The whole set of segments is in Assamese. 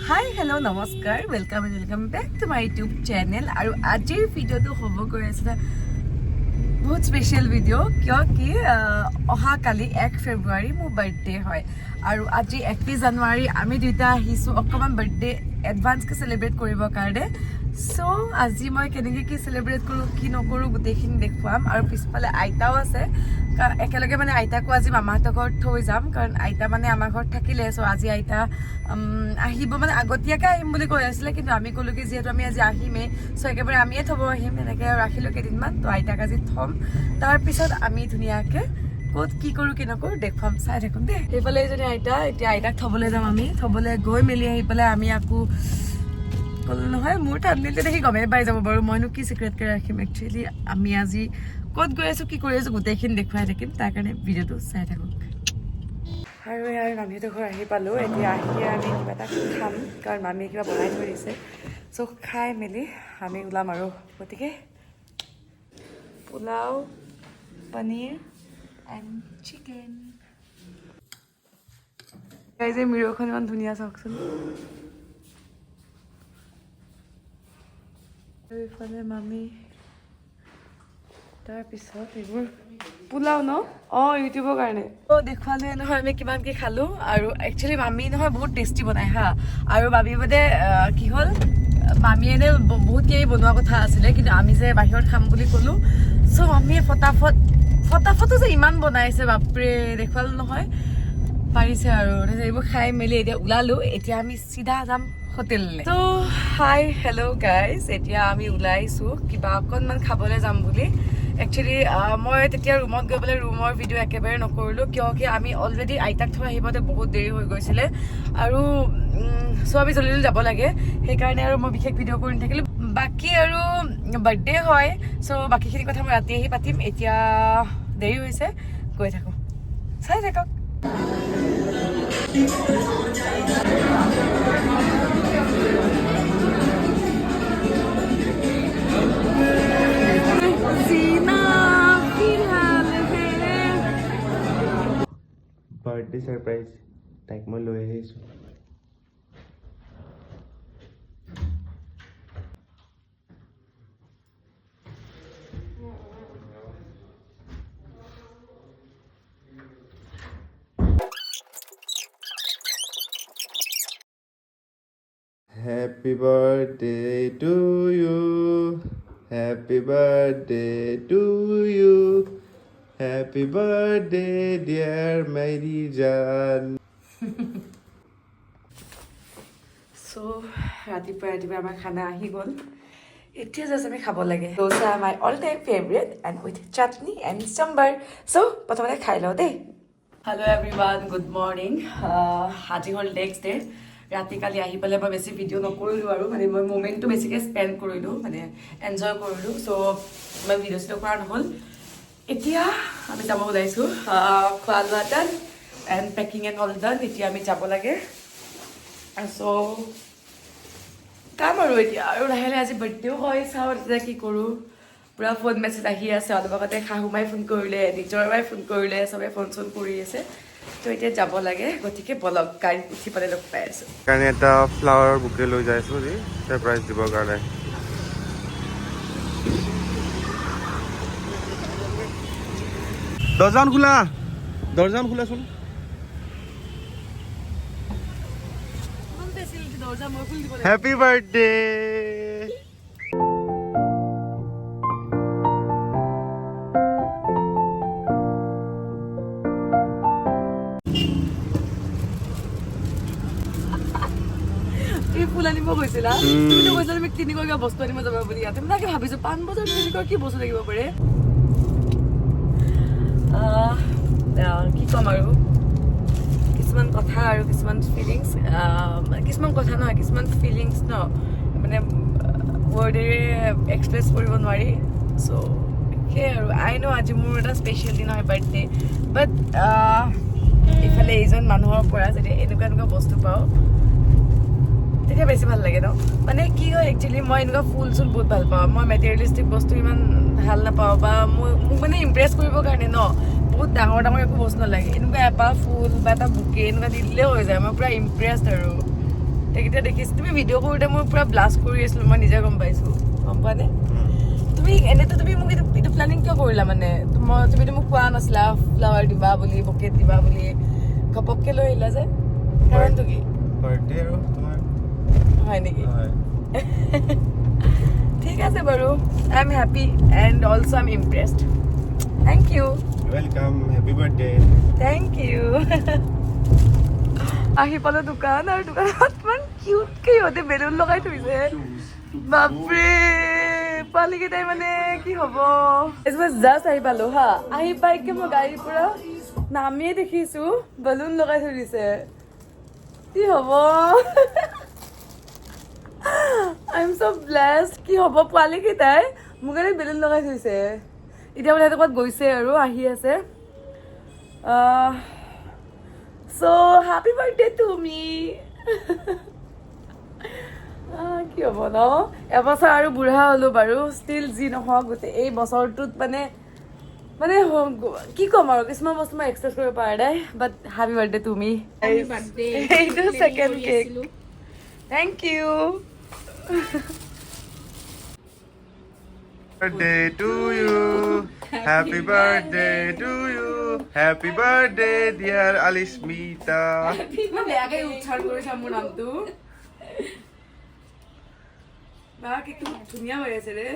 হাই, হেল্ল', নমস্কাৰ, welcome and welcome back to my YouTube channel. আৰু আজিৰ ভিডিঅ'টো হ'ব গৈ আছে বহুত স্পেচিয়েল ভিডিঅ'। কিয় কি অহাকালি 1 ফেব্ৰুৱাৰী মোৰ বাৰ্থডে হয় আৰু আজি 31 জানুৱাৰী আমি দুইটা আহিছোঁ অকণমান বাৰ্থডে এডভান্সকৈ চেলিব্ৰেট কৰিবৰ কাৰণে। চ' আজি মই কেনেকৈ কি চেলিব্ৰেট কৰোঁ, কি নকৰোঁ, গোটেইখিনি দেখুৱাম। আৰু পিছফালে আইতাও আছে। একেলগে মানে আইতাকো আজি মামাহঁতৰ ঘৰত থৈ যাম, কাৰণ আইতা মানে আমাৰ ঘৰত থাকিলে। চ' আজি আইতা আহিব, মানে আগতীয়াকৈ আহিম বুলি কৈ আছিলে, কিন্তু আমি ক'লোঁ কি যিহেতু আমি আজি আহিমেই, চ' একেবাৰে আমিয়ে থ'ব আহিম। এনেকৈ ৰাখিলোঁ কেইদিনমান। তো আইতাক আজি থ'ম, তাৰপিছত আমি ধুনীয়াকৈ ক'ত কি কৰোঁ, কি নকৰোঁ দেখুৱাম। চাই থাকোঁ দেই। সেইফালে এজনী আইতা, এতিয়া আইতাক থ'বলৈ যাম আমি। থ'বলৈ গৈ মেলি আহি পেলাই আমি আকৌ ক'লো নহয়, মোৰ থাম্বনেইলটো দেখি গমেই পাই যাব বাৰু, মইনো কি চিক্ৰেটকৈ ৰাখিম। একচুৱেলি আমি আজি ক'ত গৈ আছোঁ, কি কৰি আছোঁ, গোটেইখিনি দেখুৱাই থাকিম। তাৰ কাৰণে ভিডিঅ'টো চাই থাকক। আৰু ইয়াৰ মামীহঁতৰ ঘৰ আহি পালোঁ। এতিয়া আহি আমি কিবা এটা খাম, কাৰণ মামীয়ে কিবা বনাই থৈ দিছে। চ' খাই মেলি আমি ওলাম আৰু। গতিকে পোলাও, পনীৰ এণ্ড চিকেন। এই যে মিৰৰখন ইমান ধুনীয়া, চাওকচোন। আৰু এইফালে মামী। তাৰপিছত এইবোৰ পোলাও ন, অঁ, ইউটিউবৰ কাৰণে। অঁ, দেখুৱালোৱে নহয় আমি কিমান কি খালোঁ। আৰু একচুৱেলি মামী নহয় বহুত টেষ্টি বনায় হা। আৰু মামী মানে কি হ'ল, মামীয়ে এনে বহুত কিবি বনোৱা কথা আছিলে, কিন্তু আমি যে বাহিৰত খাম বুলি ক'লোঁ, চ' মামীয়ে ফটাফট ফটাফটো যে ইমান বনাইছে, বাপৰে, দেখুৱালো নহয়, পাৰিছে। আৰু তাৰপিছত এইবোৰ খাই মেলি এতিয়া ওলালো। এতিয়া আমি চিধা যাম হোটেললৈ। ত' হাই, হেল্ল' গাইজ, এতিয়া আমি ওলাইছোঁ কিবা অকণমান খাবলৈ যাম বুলি। একচুৱেলি মই তেতিয়া ৰুমত গৈ পেলাই ৰুমৰ ভিডিঅ' একেবাৰে নকৰিলোঁ, কিয় কি আমি অলৰেডি আইতাক থৈ আহিবতে বহুত দেৰি হৈ গৈছিলে আৰু চ' আমি জলদি জলদি যাব লাগে, সেইকাৰণে আৰু মই বিশেষ ভিডিঅ' কৰি নাথাকিলোঁ। বাকী আৰু বাৰ্থডে হয়, চ' বাকীখিনি কথা মই ৰাতি আহি পাতিম। এতিয়া দেৰি হৈছে, গৈ থাকোঁ, চাই থাকক। जीना फिलहाल है। বাৰ্থডে ছাৰপ্ৰাইজ, তাইক মই লৈ আহিছোঁ। Happy birthday to you, happy birthday to you, happy birthday dear मेरी जान। চ' ৰাতিপুৱা ৰাতিপুৱা আমাৰ খানা আহি গ'ল। এতিয়া জাষ্ট আমি খাব লাগে। Dosa, my all time favourite, and with chutney and sambar. So প্ৰথমতে খাই লওঁ দেই। Hello everyone, good morning. আজি হ'ল নেক্সট ডে। ৰাতি কালি আহি পেলাই মই বেছি ভিডিঅ' নকৰিলোঁ আৰু মানে মই মুমেণ্টটো বেছিকৈ স্পেণ্ড কৰিলোঁ, মানে এনজয় কৰিলোঁ। চ' মই ভিডিঅ' চিডিঅ' কৰা নহ'ল। এতিয়া আমি যাব ওলাইছোঁ। খোৱা লোৱা done and packing and all done. এতিয়া আমি যাব লাগে। চ' কাম আৰু এতিয়া আৰু লাহে লাহে। আজি বাৰ্থডেও হয়, চাওঁ তেতিয়া কি কৰোঁ। পূৰা ফোন মেছেজ আহি আছে। অলপ আগতে শাহু মাই ফোন কৰিলে, নিজৰ মাই ফোন কৰিলে, চবে ফোন চোন কৰি আছে। তো এতিয়া যাব লাগে। গতিকে বলক, গাড়ীত উঠি পেলাই লগ পাই আছোঁ। কাৰণে এটা ফ্লাৱাৰ বুকে লৈ যাই আছোঁ আজি ছাৰপ্ৰাইজ দিবৰ কাৰণে। দৰ্জাখন খোলা, দৰ্জাখন খোলাচোন। দৰ্জা মই খুলি দিব। Happy birthday. তুমি ফুল আনিব গৈছিলা? তুমিতো কৈছিলা তুমি ক্লিনিকৰ কিবা বস্তু আনিব যাবা বুলি। ইয়াতে মই তাকে ভাবিছো, পাণবজাৰ ক্লিনিকৰ কি বস্তু লাগিব পাৰে? আহ, আহ, কি ক'ম আৰু, কিছুমান কথা আৰু কিছুমান ফিলিংছ, কিছুমান কথা নহয়, কিছুমান ফিলিংছ ন, মানে ৱৰ্ডেৰে এক্সপ্ৰেছ কৰিব নোৱাৰি। চ' সেয়াই আৰু। আই ন' আজি মোৰ এটা স্পেচিয়েল দিন হয়, বাৰ্থডে, বাট ইফালে এইজন মানুহৰ পৰা যেতিয়া এনেকুৱা এনেকুৱা বস্তু পাওঁ, তেতিয়া বেছি ভাল লাগে ন। মানে কি হয়, একচুৱেলি মই এনেকুৱা ফুল চুল বহুত ভাল পাওঁ। মই মেটেৰিয়েলিষ্টিক বস্তু ইমান ভাল নাপাওঁ বা মোক মানে ইমপ্ৰেছ কৰিবৰ কাৰণে ন বহুত ডাঙৰ ডাঙৰ একো বস্তু নালাগে। এনেকুৱা এপাহ ফুল বা এটা বুকে এনেকুৱা দি দিলেও হৈ যায়, মই পূৰা ইমপ্ৰেছড। আৰু তেকেইটা দেখিছোঁ। তুমি ভিডিঅ' কৰোঁতে মোৰ পূৰা ব্লাষ্ট কৰি আছিলোঁ, মই নিজে গম পাইছোঁ। গম পোৱা নে তুমি? এনেতো তুমি মোক এইটো প্লেনিং কিয় কৰিলা? মানে মই তুমিতো মোক কোৱা নাছিলা ফ্লাৱাৰ দিবা বুলি, বুকেট দিবা বুলি। ঘপককৈ লৈ আহিলা যে, কাৰণটো কি? বাৰ্থডে আৰু তোমাৰ। হয় নেকি? হয়। ঠিক আছে বাৰু, I am happy and also I am impressed. Thank you. Welcome, happy birthday. Thank you. আহি পালো দোকান আৰু দোকানত ইমান কিউটকে ইহঁতে বেলুন লগাই থৈছে। বাপৰে, পোৱালীকেইটাই মানে কি হ'ব। মই জাষ্ট আহি পালো হা। আহি পাইকে মই গাড়ীৰ পৰা নামিয়ে দেখিছো বেলুন লগাই থৈ দিছে। কি হ'ব? I am so blessed. কি হ'ব, পোৱালীকেইটাই মোক কাৰণে বেলুন লগাই থৈছে। এতিয়া বোলে সিহঁতে ক'ৰবাত গৈছে আৰু আহি আছে। So happy birthday to me. কি হ'ব ন, এবছৰ আৰু বুঢ়া হ'লো বাৰু। ষ্টিল যি নহওক, গোটেই এই বছৰটোত মানে মানে কি ক'ম আৰু, কিছুমান বস্তু মই এক্সপ্ৰেছ কৰিব পৰা নাই, but happy birthday to me. এইটো second cake. Thank you. Birthday to you. Happy birthday to you. Happy birthday, dear Alismita. ইমান বেয়াকে উচ্চাৰণ কৰিছা মোৰ নামটো। বা, কেকটো ধুনীয়া হৈ আছে ৰে।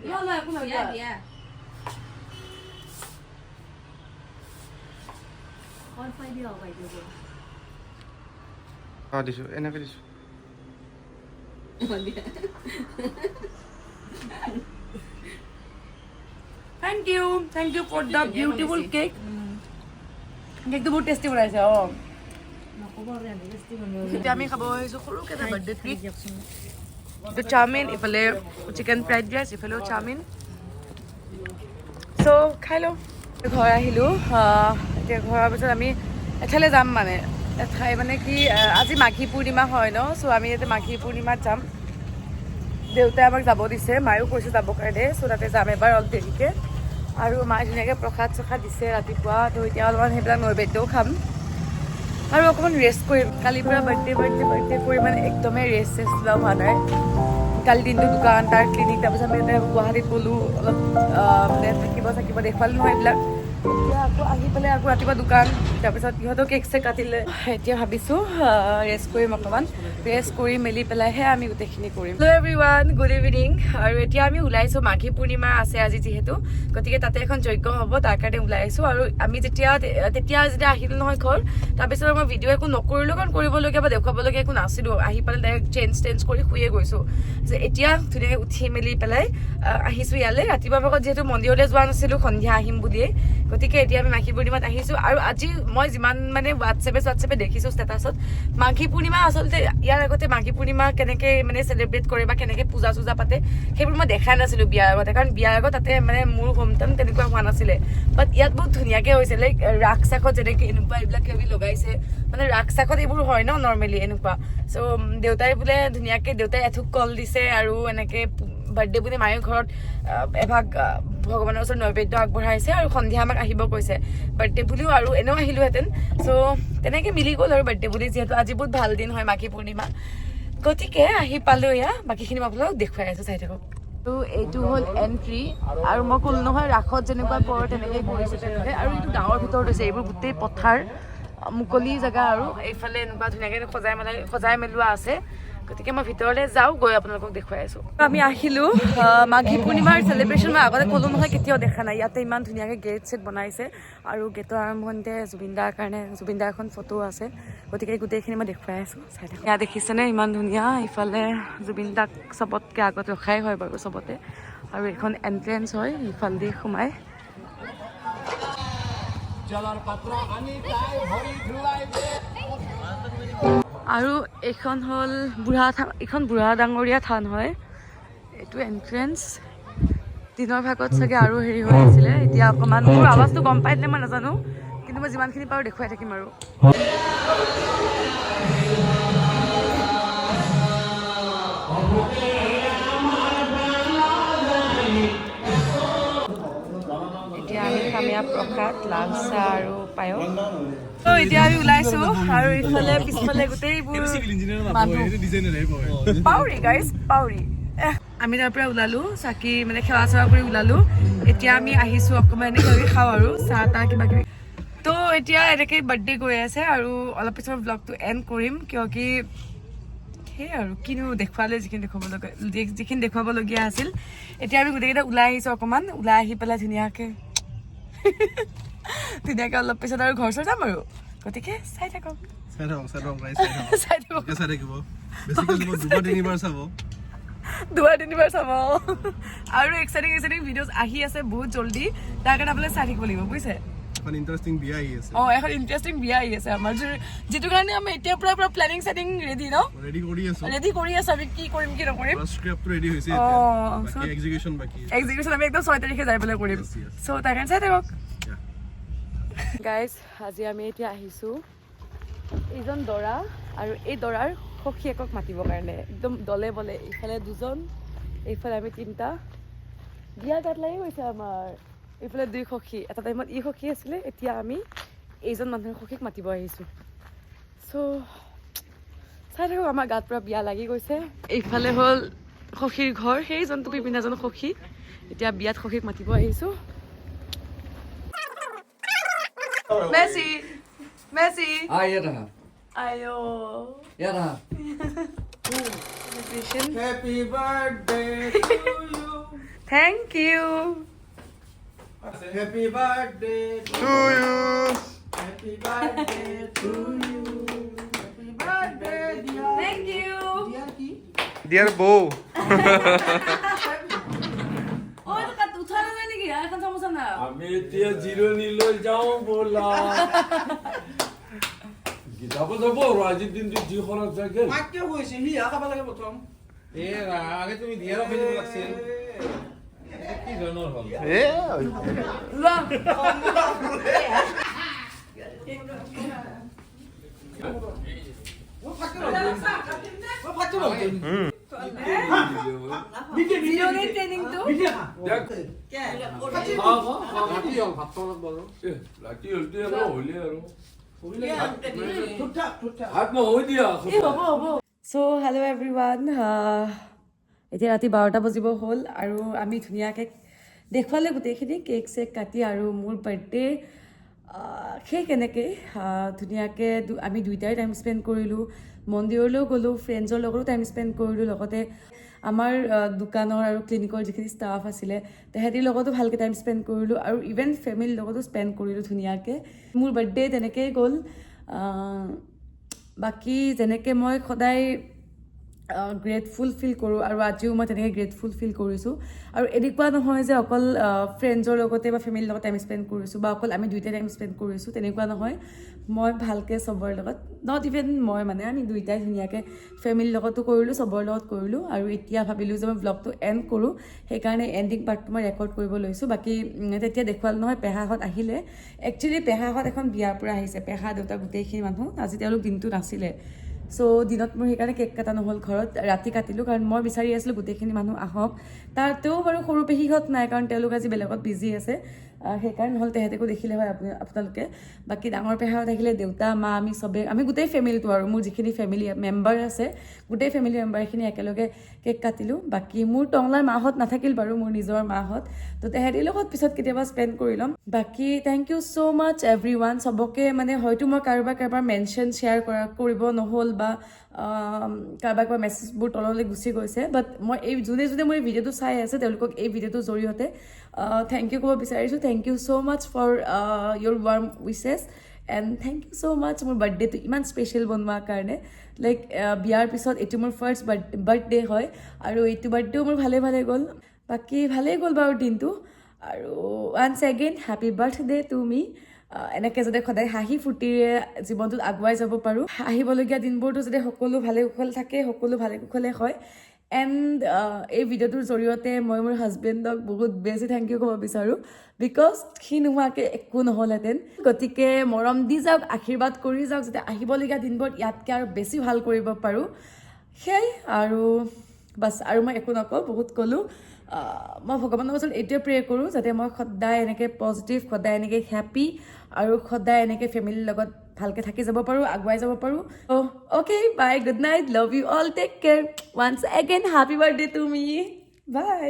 লোৱা লোৱা, একো নহয়। অঁ, দিছোঁ, এনেকৈ দিছোঁ। Thank you, thank you for the beautiful cake. কেকটো বহুত টেষ্টি বনাইছে। অঁ, এতিয়া আমি খাব আহিছোঁ সৰুকৈ এটা বাৰ্থডে ট্ৰিট। এইটো চাওমিন, ইফালে চিকেন ফ্ৰাইড ৰাইচ, ইফালেও চাওমিন। চ' খাই লওঁ। ঘৰ আহিলোঁ। এতিয়া ঘৰৰ পিছত আমি এঠাইলৈ যাম। মানে এঠাই মানে কি, আজি মাঘী পূৰ্ণিমা হয় ন, চ' আমি ইয়াতে মাঘী পূৰ্ণিমাত যাম। দেউতাই আমাক যাব দিছে, মায়েও কৈছে যাবৰ কাৰণে। চ' তাতে যাম এবাৰ অলপ দেৰিকৈ। আৰু মায়ে ধুনীয়াকৈ প্ৰসাদ চসাদ দিছে ৰাতিপুৱা, তো এতিয়া অলপমান সেইবিলাক নৈবেদ্যও খাম আৰু অকণমান ৰেষ্ট কৰিম। কালিৰ পৰা বাৰ্থডে বাৰ্থডে বাৰ্থডে কৰি মানে একদমেই ৰেষ্ট চেষ্ট লোৱা হোৱা নাই। কালি দিনটো দোকান, তাৰ ক্লিনিক, তাৰপিছত আমি ইয়াতে গুৱাহাটীত গ'লোঁ অলপ, মানে থাকিব চাকিব দেখুৱালোঁ নহয় এইবিলাক। এতিয়া আকৌ আহি পেলাই আকৌ ৰাতিপুৱা দোকান, তাৰপিছত ইহঁতেও কেক চেক কাটিলে। এতিয়া ভাবিছোঁ ৰেষ্ট কৰিম অকণমান। ৰেষ্ট কৰি মেলি পেলাইহে আমি গোটেইখিনি কৰিম। Hello everyone, good evening. আৰু এতিয়া আমি ওলাইছোঁ, মাঘী পূৰ্ণিমা আছে আজি যিহেতু, গতিকে তাতে এখন যজ্ঞ হ'ব, তাৰ কাৰণে ওলাই আহিছোঁ। আৰু আমি যেতিয়া তেতিয়া যেতিয়া আহিলোঁ নহয় ঘৰ, তাৰপিছত মই ভিডিঅ' একো নকৰিলোঁ, কাৰণ কৰিবলগীয়া বা দেখুৱাবলগীয়া একো নাছিলোঁ। আহি পেলাই ডাইৰেক্ট চেঞ্জ টেঞ্জ কৰি শুয়ে গৈছোঁ। যে এতিয়া ধুনীয়াকৈ উঠি মেলি পেলাই আহিছোঁ ইয়ালৈ। ৰাতিপুৱা ভাগত যিহেতু মন্দিৰলৈ যোৱা নাছিলোঁ, সন্ধিয়া আহিম বুলিয়ে, গতিকে এতিয়া আমি মাঘী পূৰ্ণিমাত আহিছোঁ। আৰু আজি মই যিমান মানে হোৱাটছএপে চোৱাটছএপে দেখিছোঁ ষ্টেটাছত, মাঘী পূৰ্ণিমা আচলতে ইয়াৰ আগতে মাঘী পূৰ্ণিমা কেনেকৈ মানে চেলিব্ৰেট কৰে বা কেনেকৈ পূজা চূজা পাতে, সেইবোৰ মই দেখাই নাছিলোঁ বিয়াৰ আগতে। কাৰণ বিয়াৰ আগত তাতে মানে মোৰ হোম টাউন তেনেকুৱা হোৱা নাছিলে। বাট ইয়াত বহুত ধুনীয়াকৈ হৈছে। লাইক ৰাস চাখত যেনেকৈ এনেকুৱা এইবিলাক কিবা কিবি লগাইছে, মানে ৰাস চাখত এইবোৰ হয় ন নৰ্মেলি এনেকুৱা। চ' দেউতাই বোলে ধুনীয়াকৈ, দেউতাই এথোক কল দিছে আৰু এনেকৈ বাৰ্থডে বুলি মায়ে ঘৰত এভাগ ভগৱানৰ ওচৰত নৈবেদ্য আগবঢ়াইছে আৰু সন্ধিয়া আমাক আহিব কৈছে বাৰ্থডে বুলিও, আৰু এনেও আহিলোহেঁতেন। চ' তেনেকৈ মিলি গ'ল আৰু বাৰ্থডে বুলি, যিহেতু আজি বহুত ভাল দিন হয় মাঘী পূৰ্ণিমা, গতিকে আহি পালোঁ। এয়া বাকীখিনি মই আপোনালোকক দেখুৱাই আছোঁ, চাই থাকক। আৰু এইটো হ'ল এণ্ট্ৰি। আৰু মই ক'লো নহয়, ৰাসত যেনেকুৱা কৰে তেনেকৈ কৰিছে তেনেকৈ। আৰু এইটো গাঁৱৰ ভিতৰত হৈছে, এইবোৰ গোটেই পথাৰ, মুকলি জেগা। আৰু এইফালে এনেকুৱা ধুনীয়াকৈ সজাই মেলোৱা আছে। গতিকে মই ভিতৰলৈ যাওঁ, গৈ আপোনালোকক দেখুৱাই আছোঁ। আমি আহিলোঁ। মাঘী পূৰ্ণিমাৰ চেলিব্ৰেশ্যন মই আগতে ক'লোঁ নহয়, কেতিয়াও দেখা নাই। ইয়াতে ইমান ধুনীয়াকৈ গেট চেট বনাইছে আৰু গেটৰ আৰম্ভণিতে জুবিন দাৰ কাৰণে জুবিন দাৰ এখন ফটো আছে। গতিকে গোটেইখিনি মই দেখুৱাই আছোঁ, চাই থাকক। ইয়াত দেখিছেনে ইমান ধুনীয়া, ইফালে জুবিন দাক চবতকৈ আগত ৰখাই হয় বাৰু চবতে। আৰু এইখন এণ্ট্ৰেঞ্চ হয়, ইফালেদি সোমাই। আৰু এইখন হ'ল বুঢ়া থান, এইখন বুঢ়া ডাঙৰীয়া থান হয়। এইটো এণ্ট্ৰেঞ্চ। দিনৰ ভাগত চাগে আৰু হেৰি হৈ আছিলে, এতিয়া অকণমান মোৰ আৱাজটো গম পাই দিলে মই নাজানো, কিন্তু মই যিমানখিনি পাৰোঁ দেখুৱাই থাকিম। আৰু এতিয়া আমি খাম ইয়াৰ প্ৰসাদ। ইয়াত, লাল চাহ আৰু পায়স। ত' এতিয়া আমি ওলাইছোঁ আৰু ইফালে পিছফালে গোটেইবোৰ মানুহ। পাউৰি গাইজ, পাউৰি। আমি তাৰ পৰা ওলালো, চাকি মানে সেৱা চেৱা কৰি ওলালো। এতিয়া আমি আহিছোঁ অকণমান এনেকৈ কিবা কিবি খাওঁ আৰু চাহ তাহ কিবা কিবি। ত' এতিয়া এনেকৈ বাৰ্থডে গৈ আছে আৰু অলপ পিছত ব্লগটো এণ্ড কৰিম, কিয় কি সেই আৰু কিনো দেখুৱালে যিখিনি দেখুৱাবলগীয়া আছিল। এতিয়া আমি গোটেইকেইটা ওলাই আহিছোঁ। অকণমান ওলাই আহি পেলাই ধুনীয়াকৈ ধুনীয়াকৈ অলপ পিছত আৰু ঘৰ চৰ যাম আৰু। গতিকে চাই থাকক। চাই থাকক, চাই থাকক ৰাইজ, চাই থাকক। চাই থাকক। ভালকে চাই থাকিব, বেছিকে চাব, দুবাৰ তিনিবাৰ চাব। দুবাৰ তিনিবাৰ চাব। আৰু এক্সাইটিং এক্সাইটিং ভিডিঅ'জ আহি আছে বহুত জল্দি, তাৰ কাৰণে আপোনালোকে চাই থাকিব লাগিব, বুজিছে? এখন ইণ্টাৰেষ্টিং বিয়া আহি আছে। অঁ, এখন ইণ্টাৰেষ্টিং বিয়া আহি আছে আমাৰ, যিটো কাৰণে আমি এতিয়াৰ পৰা পূৰা প্লেনিং চেটিং ৰেডি ন? ৰেডি কৰি আছো। ৰেডি কৰি আছো আমি, কি কৰিম কি নকৰিম। স্ক্ৰিপ্টটো ৰেডি হৈছে এতিয়া। বাকী এক্সিকিউশ্যন বাকী। এক্সিকিউশ্যন আমি একদম 6 তাৰিখে যাই পেলাই কৰিম। Yes. চ' তাৰ কাৰণে চাই থাকক। Yeah. Guys, আজি আমি এতিয়া আহিছোঁ এইজন দৰা আৰু এই দৰাৰ সখীয়েকক মাতিবৰ কাৰণে। একদম দলে বলে, এইফালে দুজন, এইফালে আমি তিনিটা। বিয়া গাত লাগি গৈছে আমাৰ। এইফালে দুই সখী, এটা টাইমত ই সখী আছিলে, এতিয়া আমি এইজন মানুহৰ সখীক মাতিব আহিছোঁ। চ' চাই থাকক, আমাৰ গাত পূৰা বিয়া লাগি গৈছে। এইফালে হ'ল সখীৰ ঘৰ, সেইজন টুপি পিন্ধাজন সখী। এতিয়া বিয়াত সখীক মাতিব আহিছোঁ। Messi, Messi. আহ, ইয়াত আহা। আইঅ। ইয়াত আহা। Happy birthday to you. Thank you. Happy birthday to you. Happy birthday to you. Happy birthday, dear. Thank you. Dear কি? ডিয়াৰ বৌ। অ, এইটো কাট উঠা নাযায় নেকি? আৰু এখন চামুচা না। আমি এতিয়া জিৰণি লৈ যাওঁ ব'লা। যাব যাব আৰু আজিৰ দিনটো যি খৰচ যায়। মাক কিয় কৈছে? সি খাব লাগে প্ৰথম। এ আগে তুমি দিয়ে ৰখি দিব লাগছিল। কি ধৰণৰ হ'ল? এ। লোৱা। জিৰণি ট্ৰেইনিংটো। ৰাতি হ'ল, ভাত খাব লাগিব আৰু। ৰাতি হ'লতো আৰু হ'লে আৰু ভাত নহয় দিয়া। হ'ব হ'ব। চ' হেল্ল' এভৰি ওৱান, এতিয়া ৰাতি 12টা বাজিব হ'ল আৰু আমি ধুনীয়াকৈ দেখুৱালে গোটেইখিনি কেক চেক কাটি আৰু মোৰ বাৰ্থডে সেই কেনেকৈ ধুনীয়াকৈ আমি দুইটাই টাইম স্পেণ্ড কৰিলোঁ। মন্দিৰলৈও গ'লোঁ, ফ্ৰেণ্ডছৰ লগতো টাইম স্পেণ্ড কৰিলোঁ, লগতে আমাৰ দোকানৰ আৰু ক্লিনিকৰ যিখিনি ষ্টাফ আছিলে তেহেঁতিৰ লগতো ভালকৈ টাইম স্পেণ্ড কৰিলোঁ আৰু ইভেন ফেমিলিৰ লগতো স্পেণ্ড কৰিলোঁ ধুনীয়াকৈ। মোৰ বাৰ্থডে তেনেকৈয়ে গ'ল। বাকী যেনেকৈ মই সদায় গ্ৰেটফুল ফিল কৰোঁ আৰু আজিও মই তেনেকৈ গ্ৰেটফুল ফিল কৰিছোঁ। আৰু এনেকুৱা নহয় যে অকল ফ্ৰেণ্ডছৰ লগতে বা ফেমিলিৰ লগত টাইম স্পেণ্ড কৰিছোঁ বা অকল আমি দুইটাই টাইম স্পেণ্ড কৰিছোঁ, তেনেকুৱা নহয়। মই ভালকৈ চবৰে লগত, not even মই, মানে আমি দুইটাই ধুনীয়াকৈ ফেমিলিৰ লগতো কৰিলোঁ, চবৰে লগত কৰিলোঁ। আৰু এতিয়া ভাবিলোঁ যে মই ব্লগটো এণ্ড কৰোঁ, সেইকাৰণে এণ্ডিং পাৰ্টটো মই ৰেকৰ্ড কৰিব লৈছোঁ। বাকী তেতিয়া দেখুৱালোঁ নহয়, পেহাহঁত আহিলে। একচুৱেলি পেহাহঁত এখন বিয়াৰ পৰা আহিছে, পেহা দেউতা গোটেইখিনি মানুহ। আজি তেওঁলোক দিনটো নাছিলে। চ' দিনত মোৰ সেইকাৰণে কেক কটা নহ'ল ঘৰত, ৰাতি কাটিলোঁ, কাৰণ মই বিচাৰি আছিলোঁ গোটেইখিনি মানুহ আহক। তাতেও বাৰু সৰু পেহীহঁত নাই, কাৰণ তেওঁলোক আজি বেলেগত বিজি আছে। সেইকাৰণে নহ'ল, তেহেঁতকো দেখিলে হয় আপুনি আপোনালোকে। বাকী ডাঙৰ পেহাহঁত আহিলে, দেউতা, মা, আমি চবেই, আমি গোটেই ফেমিলিটো আৰু মোৰ যিখিনি ফেমিলি মেম্বাৰ আছে গোটেই ফেমিলি মেম্বাৰখিনি একেলগে কেক কাটিলোঁ। বাকী মোৰ টংলাৰ মাহঁত নাথাকিল বাৰু, মোৰ নিজৰ মাহঁত, তো তেহেঁতিৰ লগত পিছত কেতিয়াবা স্পেণ্ড কৰি ল'ম। বাকী thank you so much everyone, চবকে। মানে হয়তো মই কাৰোবাৰ কাৰোবাৰ মেনশ্যন শ্বেয়াৰ কৰিব নহ'ল বা কাৰোবাৰ কাৰোবাৰ মেছেজবোৰ তললৈ গুচি গৈছে, বাট মই এই যোনে যোনে মোৰ এই ভিডিঅ'টো চাই আছে তেওঁলোকক এই ভিডিঅ'টোৰ জৰিয়তে thank U ক'ব বিচাৰিছোঁ। Thank you so much for your warm wishes and thank you so much মোৰ বাৰ্থডেটো ইমান স্পেচিয়েল বনোৱাৰ কাৰণে। লাইক বিয়াৰ পিছত এইটো মোৰ ফাৰ্ষ্ট বাৰ্থডে হয় আৰু এইটো বাৰ্থডেও মোৰ ভালে ভালে গ'ল। বাকী ভালেই গ'ল বাৰু দিনটো। আৰু once again happy birthday to me. এনেকৈ যাতে সদায় হাঁহি ফূৰ্তিৰে জীৱনটোত আগুৱাই যাব পাৰোঁ, আহিবলগীয়া দিনবোৰতো যাতে সকলো ভালে কুশলে থাকে, সকলো ভালে কুশলে হয়। এণ্ড এই ভিডিঅ'টোৰ জৰিয়তে মই মোৰ হাজবেণ্ডক বহুত বেছি thank U ক'ব বিচাৰোঁ, because সি নোহোৱাকৈ একো নহ'লহেঁতেন। গতিকে মৰম দি যাওক, আশীৰ্বাদ কৰি যাওক, যাতে আহিবলগীয়া দিনবোৰত ইয়াতকৈ আৰু বেছি ভাল কৰিব পাৰোঁ। সেয়াই আৰু। বাছ, আৰু মই একো নকওঁ, বহুত ক'লোঁ। মই ভগৱানৰ ওচৰত এইটোৱে প্ৰে কৰোঁ যাতে মই সদায় এনেকৈ পজিটিভ, সদায় এনেকৈ হেপ্পী আৰু সদায় এনেকৈ ফেমিলিৰ লগত ভালকৈ থাকি যাব পাৰোঁ, আগুৱাই যাব পাৰোঁ। Okay, bye, good night, love you all, take care. Once again, happy birthday to me. Bye.